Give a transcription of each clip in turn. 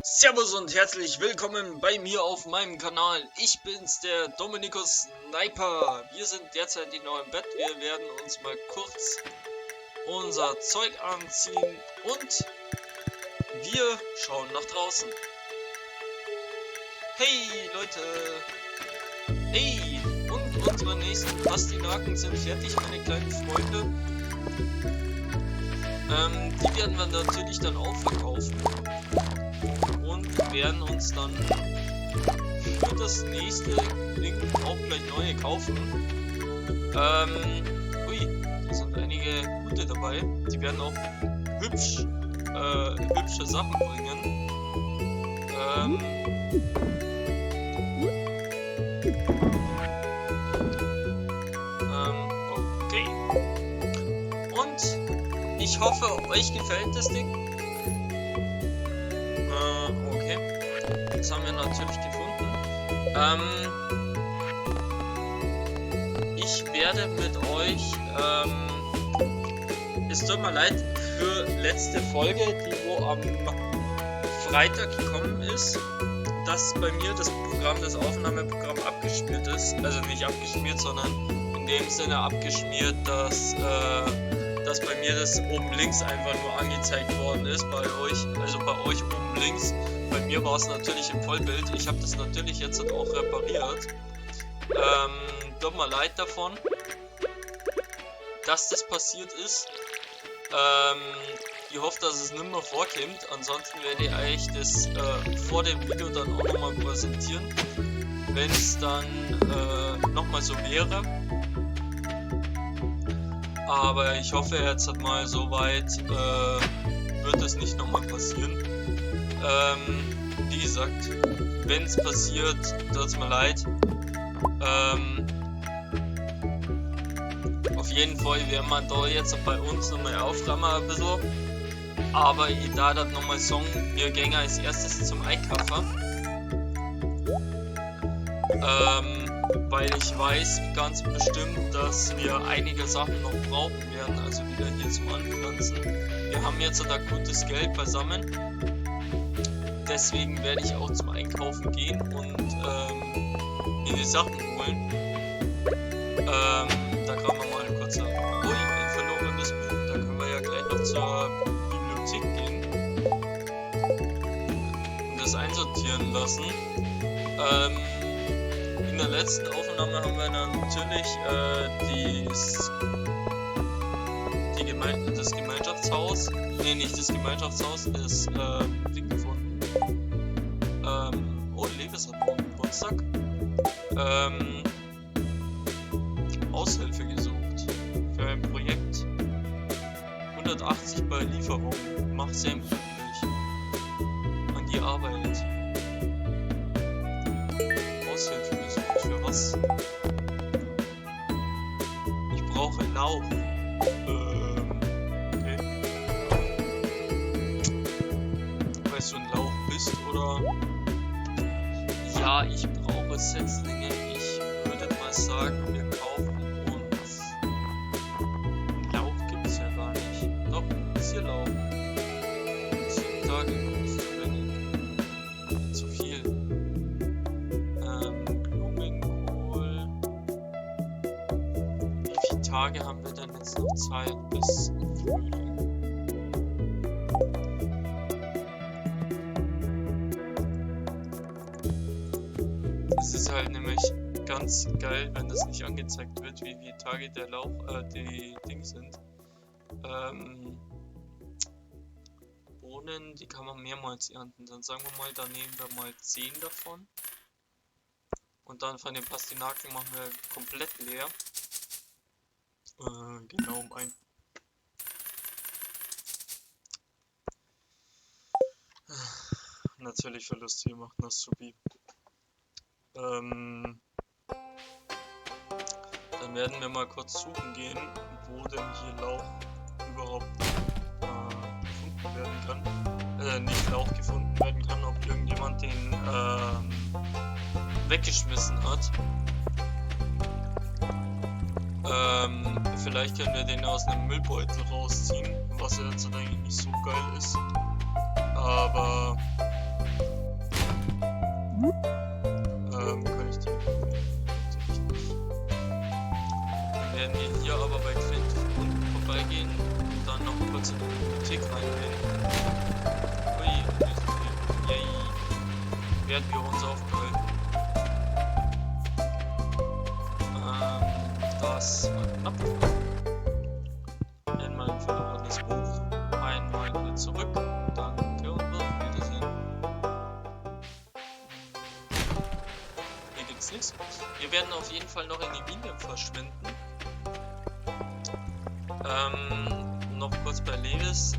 Servus und herzlich willkommen bei mir auf meinem Kanal. Ich bin's, der Dominikus Sniper. Wir sind derzeit in neuem Bett. Wir werden uns mal kurz unser Zeug anziehen und wir schauen nach draußen. Hey Leute! Hey! Und unsere nächsten Pastinaken sind fertig, meine kleinen Freunde. Die werden wir natürlich dann auch verkaufen. Und werden uns dann für das nächste Ding auch gleich neue kaufen. Ui, da sind einige gute dabei. Die werden auch hübsche Sachen bringen. Okay. Und ich hoffe, euch gefällt das Ding. Okay. Das haben wir natürlich gefunden. Ich werde mit euch, es tut mir leid für letzte Folge, die wo am Freitag gekommen ist, dass bei mir das Programm, das Aufnahmeprogramm abgeschmiert ist. Also nicht abgeschmiert, sondern in dem Sinne abgeschmiert, dass bei mir das oben links einfach nur angezeigt worden ist, bei euch, also bei euch oben links. Bei mir war es natürlich im Vollbild. Ich habe das natürlich jetzt auch repariert. Tut mir leid davon, dass das passiert ist. Ich hoffe, dass es nimmer vorkommt. Ansonsten werde ich euch das vor dem Video dann auch nochmal präsentieren, wenn es dann nochmal so wäre. Aber ich hoffe jetzt hat mal soweit, wird es nicht nochmal passieren. Wie gesagt, wenn's passiert, tut's mir leid. Auf jeden Fall werden wir da jetzt bei uns nochmal aufräumen ein bisschen. Aber ich darf das nochmal sagen, wir gehen als erstes zum Einkaufen. Weil ich weiß ganz bestimmt, dass wir einige Sachen noch brauchen werden, also wieder hier zum Anpflanzen. Wir haben jetzt da gutes Geld beisammen. Deswegen werde ich auch zum Einkaufen gehen und mir die Sachen holen. Da kann man mal kurz sagen, ui, ein verlorenes Buch. Da können wir ja gleich noch zur Bibliothek gehen und das einsortieren lassen. In der letzten Aufnahme haben wir natürlich das Gemeinschaftshaus, nee, nicht das Gemeinschaftshaus, das Ding gefunden. Oh, Lewis hat morgen Geburtstag. Aushilfe gesucht für ein Projekt. 180 bei Lieferung. Mach sehr glücklich. An die Arbeit. Aushilfe gesucht. Für was? Ich brauche Lauch. Okay. Weißt du, ein Lauch bist oder? Ja, ich brauche Setzlinge. Ich würde mal sagen, wir kaufen uns. Lauch gibt's ja gar nicht. Doch, Zierlauch. 7 Tage ist zu wenig. Zu viel. Blumenkohl. Wie viele Tage haben wir denn jetzt noch Zeit bis Frühling? Es ist halt nämlich ganz geil, wenn das nicht angezeigt wird, wie viele Tage der Lauch, die Ding sind. Bohnen, die kann man mehrmals ernten. Dann sagen wir mal, da nehmen wir mal 10 davon. Und dann von den Pastinaken machen wir komplett leer. Genau um ein. Natürlich Verlust hier macht Nasubi. Dann werden wir mal kurz suchen gehen, wo denn hier Lauch überhaupt gefunden werden kann. Nicht Lauch gefunden werden kann, ob irgendjemand den weggeschmissen hat. Vielleicht können wir den aus einem Müllbeutel rausziehen, was ja jetzt eigentlich nicht so geil ist. Aber Kann ich die natürlich nicht. Dann werden wir hier aber bei Clint unten vorbeigehen und dann noch kurz in die Bibliothek reingehen. Ui, nicht so viel. Yay. Werden wir uns aufbehalten. Das war knapp. Einmal ein verlorenes Buch, einmal wieder zurück. Danke und auf Wiedersehen. Hier gibt's nichts. Wir werden auf jeden Fall noch in die Mine verschwinden. Noch kurz bei Lewis,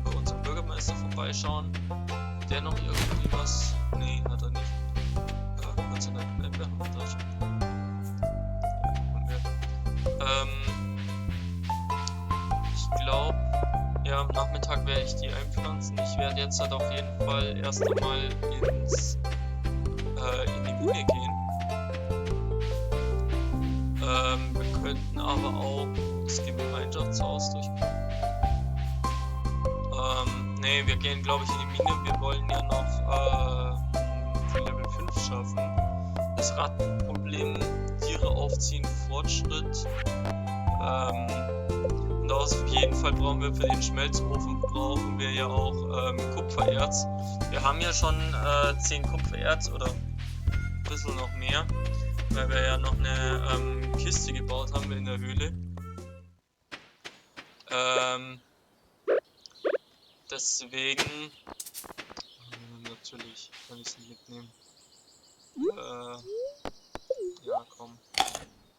bei unserem Bürgermeister vorbeischauen. Der noch irgendwie was? Nee, hat er nicht. Kurz in der Kneipe haben wir da schon. Ja, haben wir. Ich glaub, ja, am Nachmittag werde ich die einpflanzen. Ich werde jetzt halt auf jeden Fall erst einmal in die Mine gehen. Wir könnten aber auch das Gemeinschaftshaus durchgucken. Nee, wir gehen, glaub ich, in die Mine. Wir wollen ja noch für Level 5 schaffen. Das Rattenproblem, Tiere aufziehen, Fortschritt. Und auf jeden Fall brauchen wir für den Schmelzofen brauchen wir ja auch Kupfererz. Wir haben ja schon 10 Kupfererz oder ein bisschen noch mehr, weil wir ja noch eine Kiste gebaut haben in der Höhle. Deswegen natürlich kann ich sie mitnehmen. Ja, komm.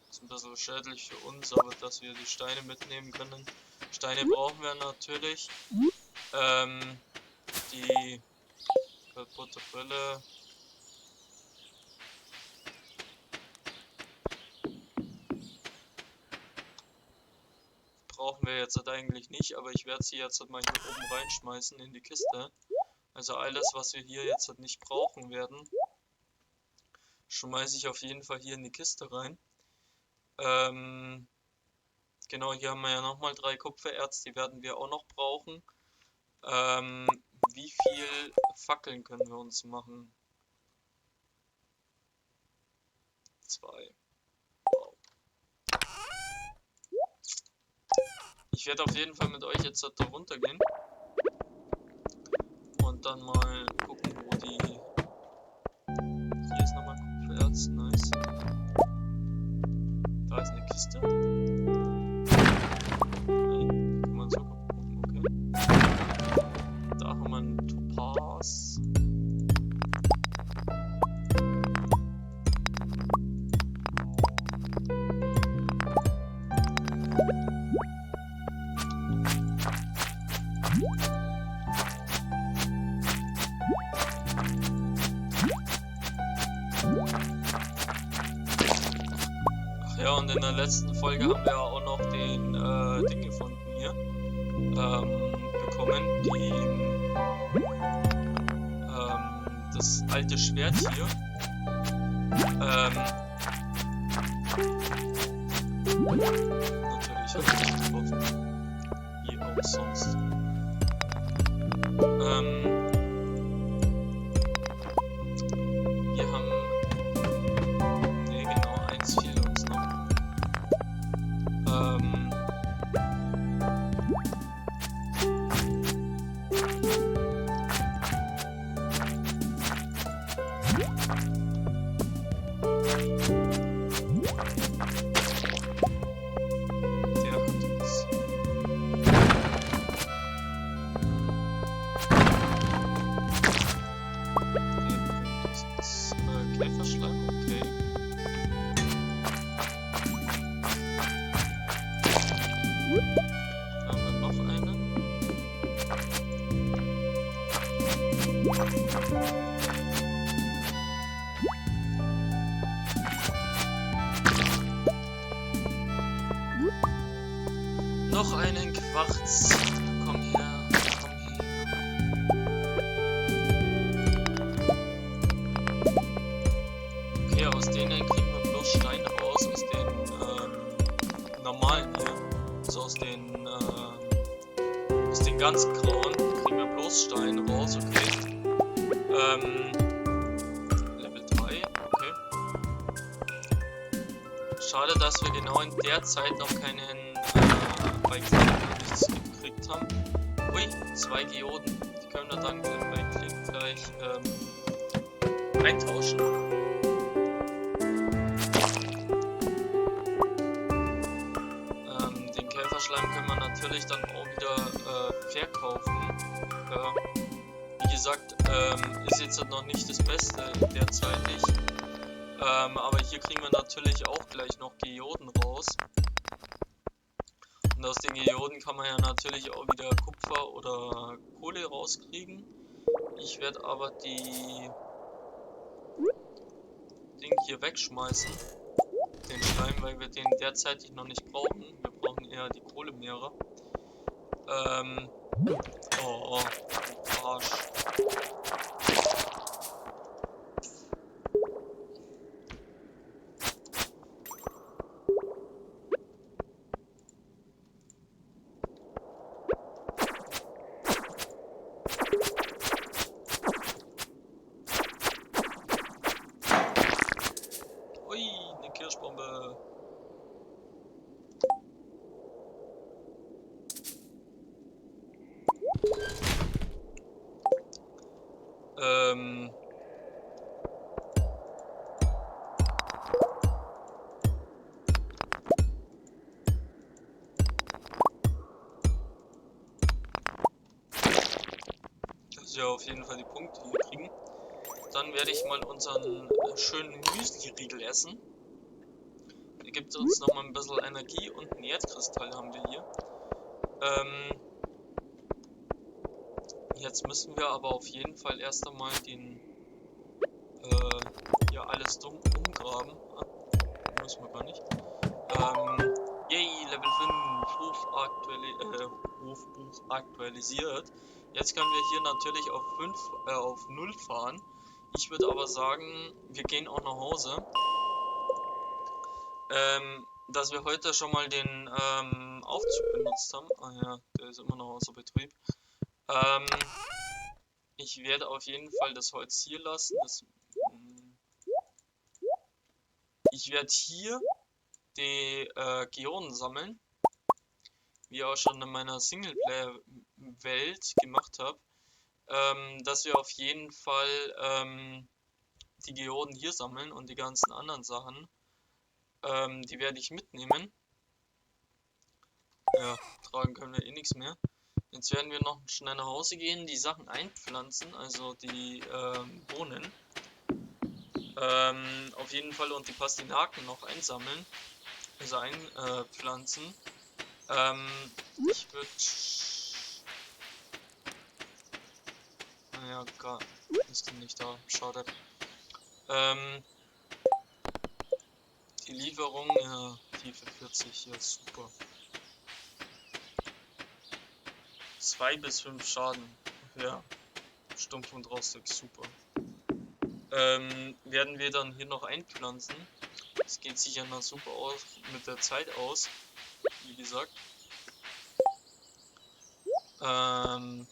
Ist ein bisschen schädlich für uns, aber dass wir die Steine mitnehmen können. Steine brauchen wir natürlich. Die kaputte Brille. Brauchen wir jetzt halt eigentlich nicht, aber ich werde sie jetzt halt mal hier oben reinschmeißen in die Kiste. Also alles, was wir hier jetzt halt nicht brauchen werden, schmeiße ich auf jeden Fall hier in die Kiste rein. Genau, hier haben wir ja nochmal 3 Kupfererz, die werden wir auch noch brauchen. Wie viel Fackeln können wir uns machen? 2. Wow. Ich werde auf jeden Fall mit euch jetzt da runtergehen. Und dann mal gucken, wo die... Hier ist nochmal Kupfererz, nice. Da ist eine Kiste. Nein, die kann man so kaputt machen, okay. Da haben wir einen Topaz. Ach ja, und in der letzten Folge haben wir ja auch noch den Ding gefunden hier. Bekommen. Das alte Schwert hier. Natürlich habe ich das getroffen. Wie auch sonst. Wir haben... Ne, genau, eins fehlt uns noch. Der hat uns. Der bringt uns ins Käferschleim, okay. Da haben wir noch einen. Noch einen Quarz. Komm her, komm her. Okay, aus denen kriegen wir bloß Steine raus, aus den normalen hier. Also aus den ganz grauen kriegen wir bloß Steine raus, okay. Level Schade, dass wir genau in der Zeit noch keinen bei Klick nichts gekriegt haben. Ui, 2 Geoden. Die können wir dann bei Klick gleich eintauschen. Den Käferschleim können wir natürlich dann auch wieder verkaufen. Wie gesagt, ist jetzt noch nicht das Beste derzeitig. Aber hier kriegen wir natürlich auch gleich noch Geoden raus. Und aus den Geoden kann man ja natürlich auch wieder Kupfer oder Kohle rauskriegen. Ich werde aber die Ding hier wegschmeißen. Den Schleim, weil wir den derzeitig noch nicht brauchen. Wir brauchen eher die Kohlemeere. Oh, oh, Arsch. Ui, eine Kirschbombe. Das ist ja auf jeden Fall die Punkte, die wir kriegen. Dann werde ich mal unseren schönen Müsli-Riegel essen. Der gibt uns nochmal ein bisschen Energie und einen Erdkristall haben wir hier. Jetzt müssen wir aber auf jeden Fall erst einmal den ja, alles dumm umgraben. Ah, müssen wir gar nicht. Yay, Level 5, Hofbuch aktualisiert. Jetzt können wir hier natürlich auf auf 0 fahren. Ich würde aber sagen, wir gehen auch nach Hause. Dass wir heute schon mal den Aufzug benutzt haben. Ah ja, der ist immer noch außer Betrieb. Ich werde auf jeden Fall das Holz hier lassen. Ich werde hier die Geoden sammeln, wie ich auch schon in meiner Singleplayer-Welt gemacht habe. Dass wir auf jeden Fall die Geoden hier sammeln und die ganzen anderen Sachen. Die werde ich mitnehmen. Ja, tragen können wir eh nichts mehr. Jetzt werden wir noch schnell nach Hause gehen, die Sachen einpflanzen, also die Bohnen. Auf jeden Fall und die Pastinaken noch einsammeln, also einpflanzen. Ich würd naja, gar ist nicht da, schade. Die Lieferung, ja, Tiefe 40, ja super. 2 bis 5 Schaden. Ja, stumpf und rostig, super. Werden wir dann hier noch einpflanzen. Es geht sich ja noch super aus mit der Zeit aus, wie gesagt. Und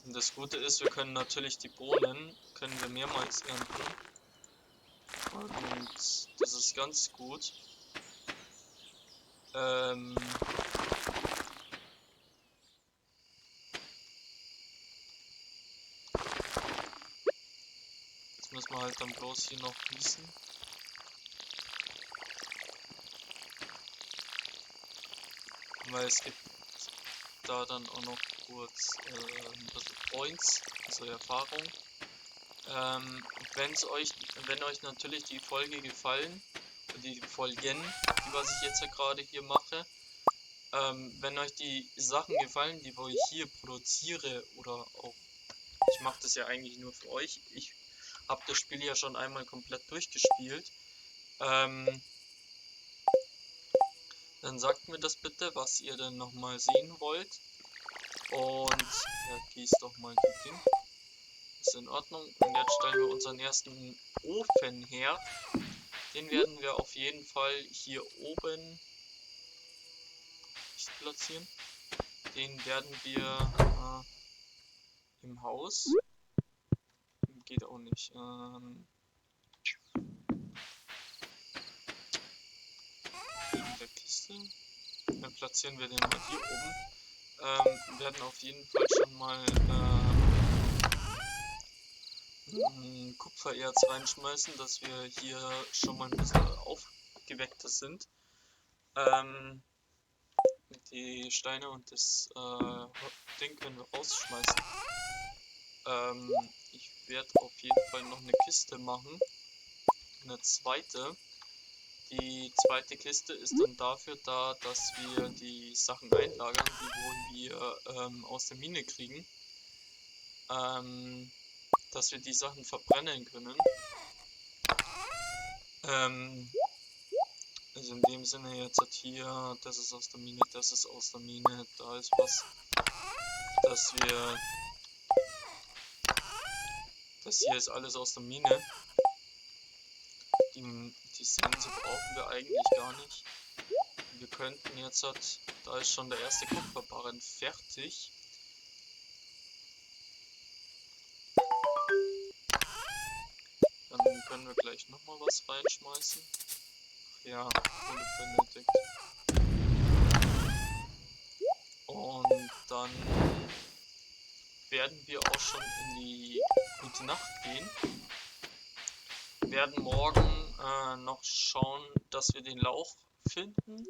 das Gute ist, wir können natürlich die Bohnen, können wir mehrmals ernten. Und das ist ganz gut. Jetzt müssen wir halt dann bloß hier noch gießen. Weil es gibt da dann auch noch kurz ein bisschen Points, also Erfahrung. Wenn euch natürlich die Folge gefallen, die Folgen, die was ich jetzt ja gerade hier mache, wenn euch die Sachen gefallen, die wo ich hier produziere, oder auch, ich mache das ja eigentlich nur für euch, ich habe das Spiel ja schon einmal komplett durchgespielt, dann sagt mir das bitte, was ihr denn nochmal sehen wollt. Und ja, gießt doch mal die Ding. Ist in Ordnung. Und jetzt stellen wir unseren ersten Ofen her. Den werden wir auf jeden Fall hier oben nicht platzieren. Den werden wir im Haus. Geht auch nicht. Kiste. Dann platzieren wir den mal hier oben. Werden auf jeden Fall schon mal ein Kupfererz reinschmeißen, dass wir hier schon mal ein bisschen aufgeweckter sind. Die Steine und das Ding können wir rausschmeißen. Ich werde auf jeden Fall noch eine Kiste machen. Eine zweite. Die zweite Kiste ist dann dafür da, dass wir die Sachen einlagern, die wir aus der Mine kriegen. Dass wir die Sachen verbrennen können. Also in dem Sinne jetzt hat hier, das ist aus der Mine, das ist aus der Mine, da ist was, dass wir, das hier ist alles aus der Mine. Die Sense brauchen wir eigentlich gar nicht. Wir könnten jetzt, halt, da ist schon der erste Kupferbarren fertig. Dann können wir gleich nochmal was reinschmeißen. Ach ja, Kohle benötigt. Und dann werden wir auch schon in die gute Nacht gehen. Werden morgen noch schauen, dass wir den Lauch finden.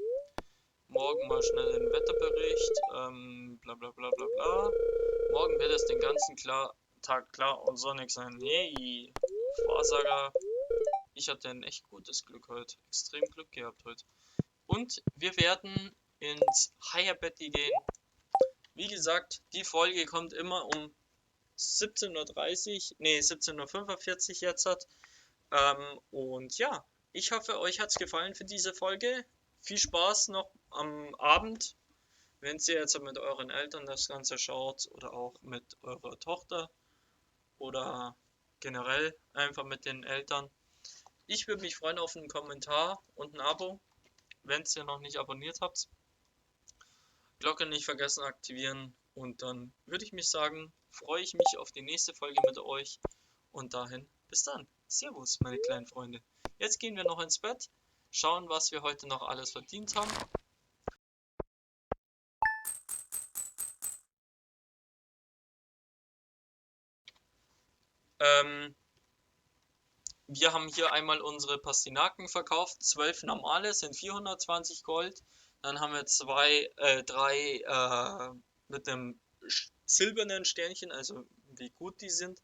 Morgen mal schnell den Wetterbericht, bla bla bla bla bla. Morgen wird es den ganzen Tag klar und sonnig sein. Hey, Wahrsager. Ich hatte ein echt gutes Glück heute. Extrem Glück gehabt heute. Und wir werden ins Heierbetti gehen. Wie gesagt, die Folge kommt immer um 17:30 Uhr, nee, 17:45 Uhr jetzt hat. Und ja, ich hoffe, euch hat's gefallen für diese Folge. Viel Spaß noch am Abend, wenn ihr jetzt mit euren Eltern das Ganze schaut oder auch mit eurer Tochter oder generell einfach mit den Eltern. Ich würde mich freuen auf einen Kommentar und ein Abo, wenn ihr noch nicht abonniert habt. Glocke nicht vergessen aktivieren und dann würde ich mich sagen, freue ich mich auf die nächste Folge mit euch und dahin bis dann. Servus, meine kleinen Freunde. Jetzt gehen wir noch ins Bett, schauen, was wir heute noch alles verdient haben. Wir haben hier einmal unsere Pastinaken verkauft. 12 normale sind 420 Gold. Dann haben wir drei mit einem silbernen Sternchen, also wie gut die sind.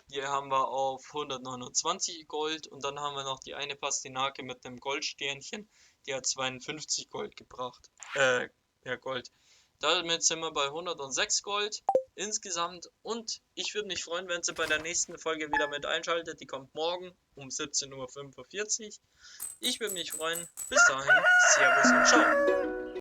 Die haben wir auf 129 Gold und dann haben wir noch die eine Pastinake mit einem Goldsternchen, die hat 52 Gold gebracht. Ja, Gold. Damit sind wir bei 106 Gold insgesamt und ich würde mich freuen, wenn ihr bei der nächsten Folge wieder mit einschaltet. Die kommt morgen um 17:45 Uhr. Ich würde mich freuen. Bis dahin, Servus und ciao.